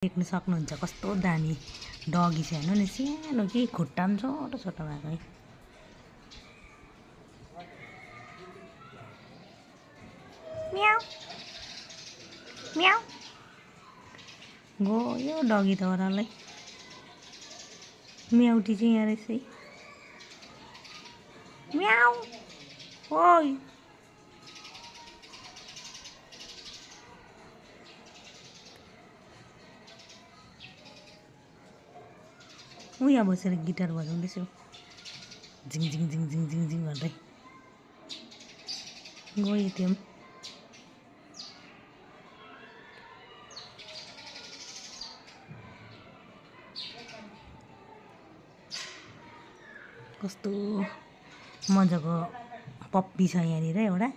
देख्न सक्नुहुन्छ कस्तो दामी डगी छ हेर्नु नि सानो कि खुट्टा पनि छोटो छोटो भएको है। म्याउ म्याउ गयो डगी त ओह्रालै। म्याउटी चाहिँ यहाँ रहेछ है। म्याउ ओइ ऊ यहाँ बसेर गिटार बजाउँदैछु झिङ झिङ झिङ झिङ झिङ झिङ गर्दै गयो त्यो पनि। कस्तो मजाको पप्पी छ यहाँनिर एउटा।